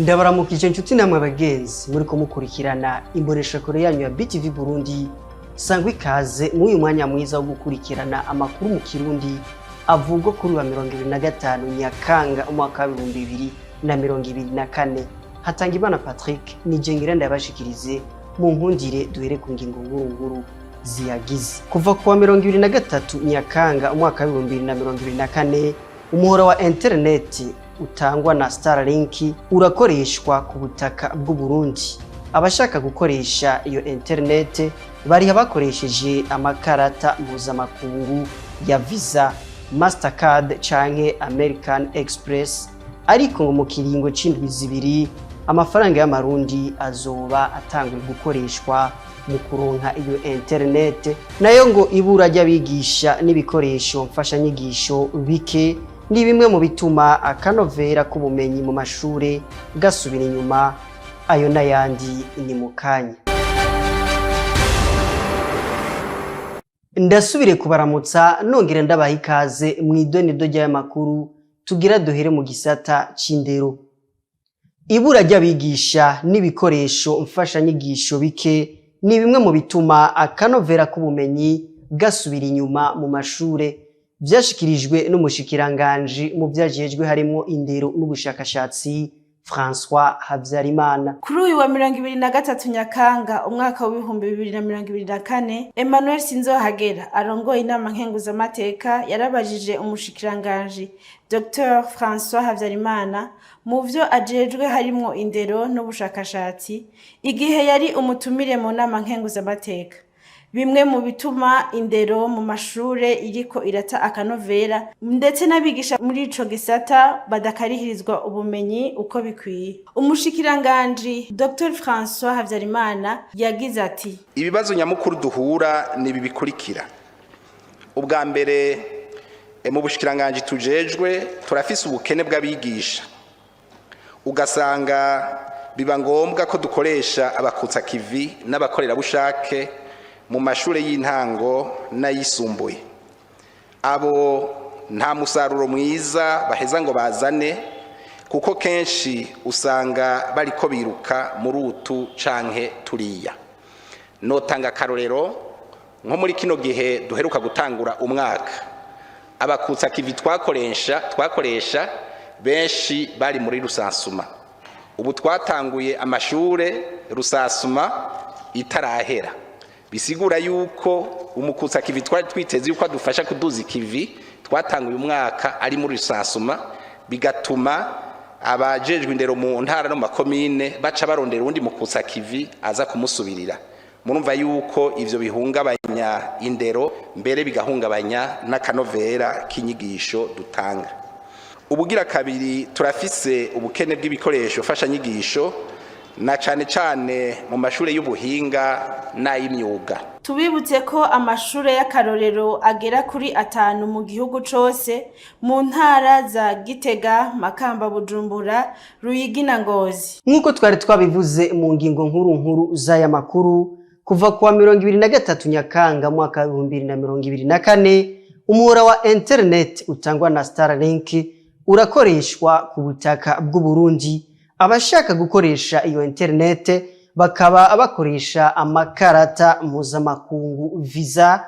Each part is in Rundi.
Ndabaramukije inshuti namwe bagenzi muri kumukurikirana imboneshakure yanyu ya BTV Burundi. Sangwa ikaze mw'uyu mwanya mwiza wo gukurikirana amakuru mu Kirundi avugwa kuri wa 25 Nyakanga umwaka wa 2024. Hatangimana Patrick nije ngira ndabashikirize. Mu nkundire duhere ku ngingo nkuru nkuru ziyagize. Kuva kuwa 23 Nyakanga umwaka wa 2024, umuhora wa interineti utangwa na Starlink urakoreshwa ku butaka bw'u Burundi. Abashaka gukoresha iyo interineti bariha bakoresheje amakarata mpuzamakungu ya Visa, Mastercard canke American Express, ariko ngo mu kiringo c'indwi 2 amafaranga y'amarundi azoba atanguye gukoreshwa mu kuronka iyo interineti. Nayo ngo ibura ry'abigisha n'ibikoresho mfashanyigisho bike ni bimwe mu bituma akanovera k'ubumenyi mu mashure gasubira inyuma. Ayo n'ayandi ni mu kanya. Ndasubire kubaramutsa nongera ndabaha ikaze mu idonido ry'aya makuru. Tugira duhere mu gisata c'indero. Ibura ry'abigisha n'ibikoresho mfashanyigisho bike ni bimwe mu bituma akanovera k'ubumenyi gasubira inyuma mu mashure. Vyashikirijwe n'umushikiranganji mu vyajejwe harimwo indero n'ubushakashatsi, François Habyarimana. Kuri uyu wa 23 Nyakanga umwaka w'2024, Emmanuel Sinzohagera arongoye inama nkenguzamateka yarabajije umushikiranganji Dr François Habyarimana mu vyo ajejwe harimwo indero n'ubushakashatsi, igihe yari umutumire mu nama nkenguzamateka, bimwe mu bituma indero mu mashure iriko irata akanovera, ndetse n'abigisha muri ico gisata badakarihirizwa ubumenyi uko bikwiye. Umushikiranganji Dr François Habyarimana yagize ati: Ibibazo nyamukuru duhura ni ibi bikurikira. Ubwa mbere, mu bushikiranganji tujejwe turafise ubukene bw'abigisha, ugasanga biba ngombwa ko dukoresha abakutsakivi n'abakorerabushake mu mashure y'intango n'ayisumbuye. Abo nta musaruro mwiza baheza ngo bazane, kuko kenshi usanga bariko biruka muri utu canke turiya. Notanga akarorero nko muri kino gihe duheruka gutangura umwaka, abakutsakivi twakoresha benshi bari muri recensement. Ubu twatanguye amashure recensement itarahera, bisigura yuko umukutsa kivi twari twiteze yuko adufasha kuduza ikivi twatanguye umwaka ari muri recensement, bigatuma abajejwe indero mu ntara no mu makomine baca barondera uwundi mukutsa kivi aza kumusubirira. Murumva yuko ivyo bihungabanya indero, mbere bigahungabanya n'akanovera k'inyigisho dutanga. Ubugira kabiri, turafise ubukene bw'ibikoresho mfashanyigisho, na cane cane mu mashure y'ubuhinga n'ay'imyuga. Tubibutse ko amashure y'akarorero agera kuri 5 mu gihugu cose, mu ntara za Gitega, Makamba, Bujumbura, Ruyigi na Ngozi. Nk'uko twari twabivuze mu ngingo nkuru nkuru z'aya makuru, kuva kuwa 23 Nyakanga mwaka wa 2024, umuhora wa internet utangwa na Starlink urakoreshwa ku butaka bw'u Burundi. Abashaka gukoresha iyo internet bakaba bakoresha amakarata mpuzamakungu Visa,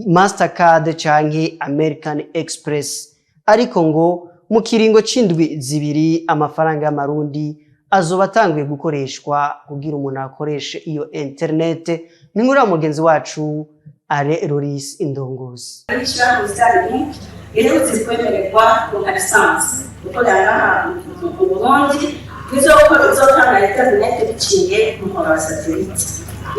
Mastercard canke American Express, ariko ngo mu kiringo c'indwi 2 amafaranga y'amarundi azoba atanguye gukoreshwa kugira umuntu akoreshe iyo internet. Ni nkuru ya mugenzi wacu Are Loris Indongozi. Ishyirahamwe Starlink riherutse kwemererwa kuronka licence gukorera ngaha mu Burundi, rizokora izotanga interineti biciye ku muhora wa satellite.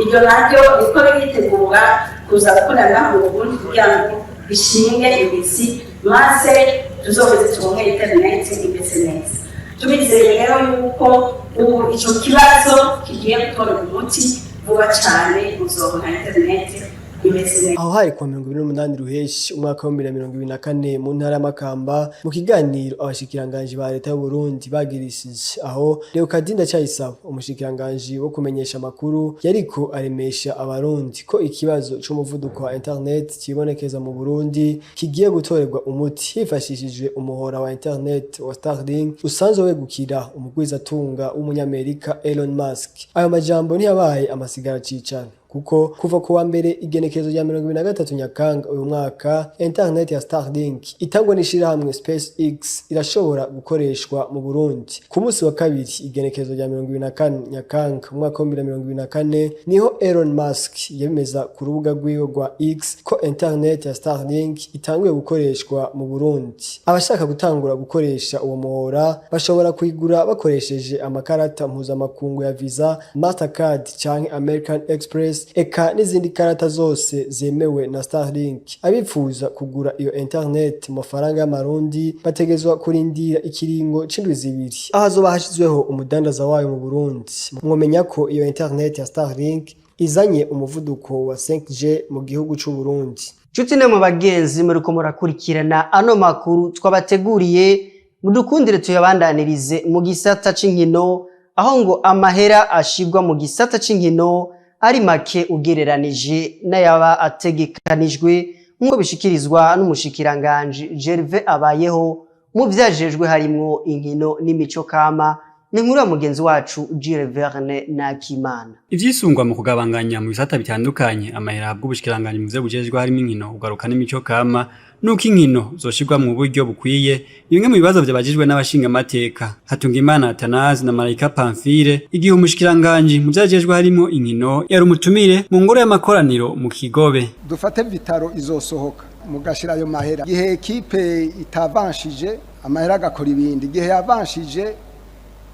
Iryo naryo riko riritegura kuza gukorera ngaha mu Burundi kugira ngo bishinge imizi, maze tuzoheze turonke interineti imeze neza. Tubizeye rero yuko ubu ico kibazo kigiye gutorerwa umuti vuba cane, muzobona interineti. Imeze neza. Aho hari kuwa 28 Ruheshi umwaka wa 2024 mu ntara y'Amakamba, mu kiganiro abashikiranganji ba leta y'u Burundi bagirishije, aho Leokadi Ndacayisaba, umushikiranganji wo kumenyesha amakuru, yariko aremesha abarundi ko ikibazo c'umuvuduko wa internet kibonekeza mu Burundi kigiye gutorerwa umuti hifashishijwe umuhora wa internet wa Starlink usanzwe wegukira umugwizatunga w'umunyamerika Elon Musk. Ayo majambo ntiyabaye amasigara cicaro, kuko kuva ku wa mbere igenekerezo rya 23 Nyakanga uyu mwaka, internet ya Starlink itangwa n'ishirahamwe SpaceX irashobora gukoreshwa mu Burundi. Ku munsi wa kabiri igenekerezo rya 24 Nyakanga umwaka wa 2024 niho Elon Musk yabimeza ku rubuga rwiwe rwa X ko internet ya Starlink itanguye gukoreshwa mu Burundi. Abashaka gutangura gukoresha uwo muhora bashobora kuyigura bakoresheje amakarata mpuzamakungu ya Visa, Mastercard canke American Express, eka n'izindi karata zose zemewe na Starlink. Abifuza kugura iyo internet mu mafaranga y'amarundi bategezwa kurindira ikiringo c'indwi 2, aho hazoba hashizweho umudandaza wayo mu Burundi. Mwomenya ko iyo internet ya Starlink izanye umuvuduko wa 5G mu gihugu c'u Burundi. Nshuti namwe bagenzi muriko murakurikirana ano makuru twabateguriye, mudukundire tuyabandanirize mu gisata c'inkino, aho ngo amahera ashigwa mu gisata c'inkino ari make ugereranije n'ayaba ategekanijwe, nk'uko bishikirizwa n'umushikiranganji Gervais Abayeho mu vyajejwe harimwo inkino n'imico kama. Ni inkuru ya mugenzi wacu Jules Verne Nakimana. Ivyisungwa mu kugabanganya mu bisata bitandukanye amahera ahabwa ubushikiranganji mu vyo bujejwe harimo inkino, ugaruka n'imico kama, nuko inkino zoshirwa mu buryo bukwiye, ni bimwe mu bibazo vyabajijwe n'abashingamateka Hatungimana Atanazi na Marayika Pamphile igihe umushikiranganji mu vyajejwe harimo inkino yari umutumire mu ngoro y'amakoraniro mu Kigobe. Dufate Vital'O izosohoka, mugashira ayo mahera igihe ekipe itavanshije, amahera agakora ibindi; igihe yavanshije,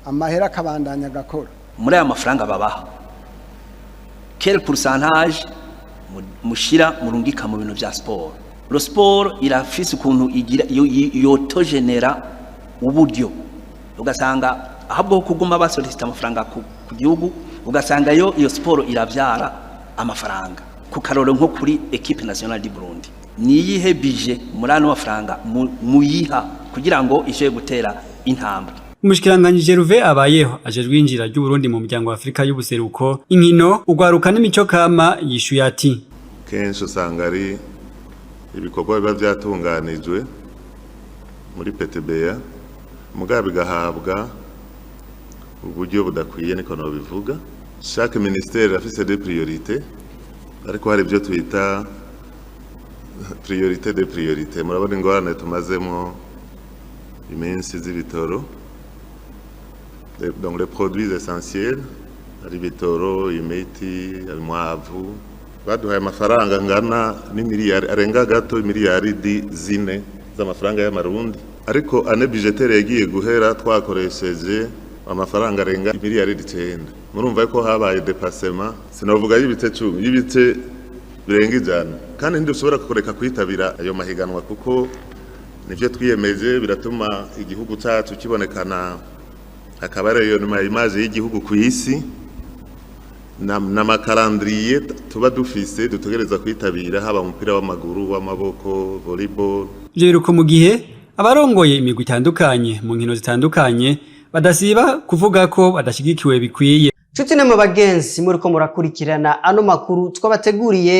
amahera akabandanya agakora. Muri aya mafaranga babaha, quel pourcentage mushira murungika mu bintu vya sport? Le sport irafise ukuntu igira yotogenera uburyo, ugasanga ahubwo kuguma basolicita amafaranga ku gihugu, ugasanga yo iyo sport iravyara amafaranga. Ku karoro nko kuri équipe nationale du Burundi, niyihe budget muri ano mafaranga muyiha kugira ngo ishobore gutera intambwe? Umushikiranganji Gervais Abayeho ajejwe injira ry'Uburundi mu muryango wa Afrika y'ubuseruko, inkino, ugwaruka n'imico kama yishuye ati: Kenshi usanga ari ibikorwa biba byatunganijwe muri PTBA, mugabo bigahabwa uburyo budakwiye, niko nobivuga. Chaque ministère afise des priorités, ariko hari ibyo twita priorité de priorité. Murabona ingorane tumazemo iminsi z'ibitoro, donc les produits essentiels, ari ibitoro, imiti, umwavu. Baduhaye amafaranga angana n'imiliyari, arenga gato imiliyaridi 4 z'amafaranga y'amarundi, ariko année budgétaire yagiye guhera twakoresheje amafaranga arenga imiliyaridi 9. Murumva ko habaye dépassement, sinavuga y'ibice 10, y'ibice birenga 100. Kandi ntidushobora kureka kwitabira ayo mahiganwa kuko nivyo twiyemeje, biratuma igihugu cacu kibonekana, akaba ariyo nyuma image y'igihugu ku isi n'ama calendrier tuba dufise dutegereza kwitabira, haba umupira w'amaguru, w'amaboko, volleyball. Ivyo biruko mu gihe abarongoye imigwi itandukanye mu nkino zitandukanye badasiba kuvuga ko badashigikiwe bikwiye. Nshuti namwe bagenzi muriko murakurikirana ano makuru twabateguriye,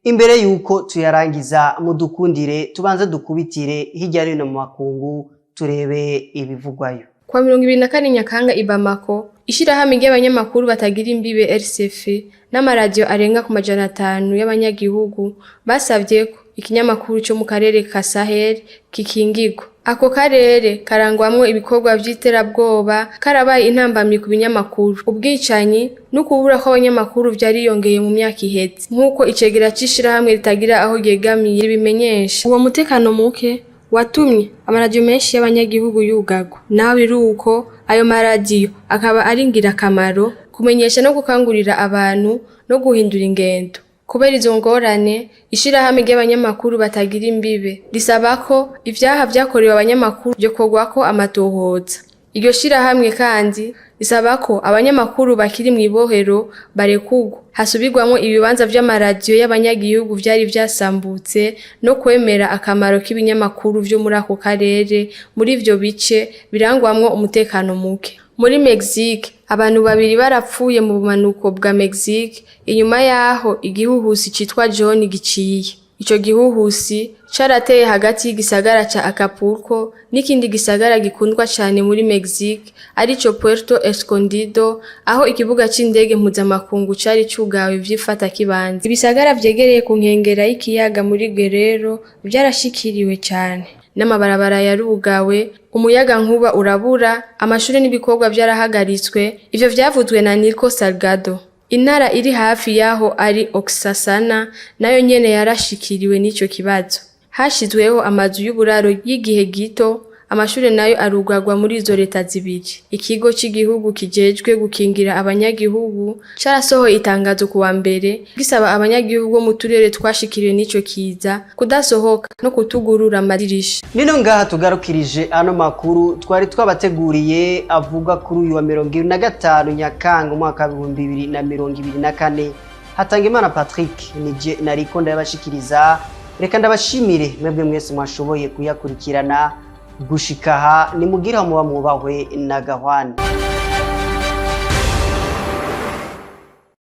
imbere yuko tuyarangiza mudukundire tubanze dukubitire hirya no hino mu makungu turebe ibivugwayo. Kuwa 24 Nyakanga i Bamako, ishirahamwe ry'abanyamakuru batagira imbibe RSF n'amaradiyo arenga ku 500 y'abanyagihugu basavye ko ikinyamakuru co mu karere ka Sahel kikingirwa. Ako karere karangwamwo ibikorwa vy'iterabwoba karabaye intambamyi ku binyamakuru. Ubwicanyi n'ukubura kw'abanyamakuru vyariyongeye mu myaka iheze, nk'uko icegera c'ishirahamwe ritagira aho ryegamiye ribimenyesha. Uwo mutekano muke watumye amaradiyo menshi y'abanyagihugu yugarwa. Naho biruko, ayo maradiyo akaba ari ngirakamaro kumenyesha no gukangurira abantu no guhindura ingendo. Kubera izo ngorane, ishirahamwe ry'abanyamakuru batagira imbibe risaba ko ivyaha vyakorewe abanyamakuru vyokorwako amatohoza. Iryo shirahamwe kandi Isaba ko abanyamakuru bakiri mw'ibohero barekurwa, hasubirwamwo ibibanza vy'amaradiyo y'abanyagihugu vyari vyasambutse no kwemera akamaro k'ibinyamakuru vyo muri ako karere muri ivyo bice birangwamwo umutekano muke. Muri Mexique, abantu babiri barapfuye mu bumanuko bwa Mexique inyuma yaho igihuhusi citwa John giciye. Ico gihuhusi carateye hagati y'igisagara ca Acapulco n'ikindi gisagara gikundwa cane muri Mexique, arico Puerto Escondido, aho ikibuga c'indege mpuzamakungu cari cugawe vy'ifatakibanza. Ibisagara vyegereye ku nkengera y'ikiyaga muri Guerrero vyarashikiriwe cane. N'amabarabara yarugawe, umuyagankuba urabura, amashuri n'ibikorwa vyarahagaritswe. Ivyo vyavuzwe na Nilko Salgado. Intara iri hafi yaho ari Oaxaca nayo nyene yarashikiriwe n'ico kibazo. Hashizweho amazu y'uburaro y'igihe gito, amashure nayo arugarwa muri izo leta zibiri. Ikigo c'igihugu kijejwe gukingira abanyagihugu carasohoye itangazo kuwa mbere gisaba abanyagihugu bo mu turere twashikiriwe n'ico kiza kudasohoka no kutugurura amadirisha. Nino ngaha tugarukirije ano makuru twari twabateguriye avuga kuri uyu wa 25 Nyakanga umwaka wa 2024. Hatangimana Patrick nije nariko ndabashikiriza. Reka ndabashimire mwebwe mwese mwashoboye kuyakurikirana gushika aha. Nimugire aho muba, mwubahwe na gahwana.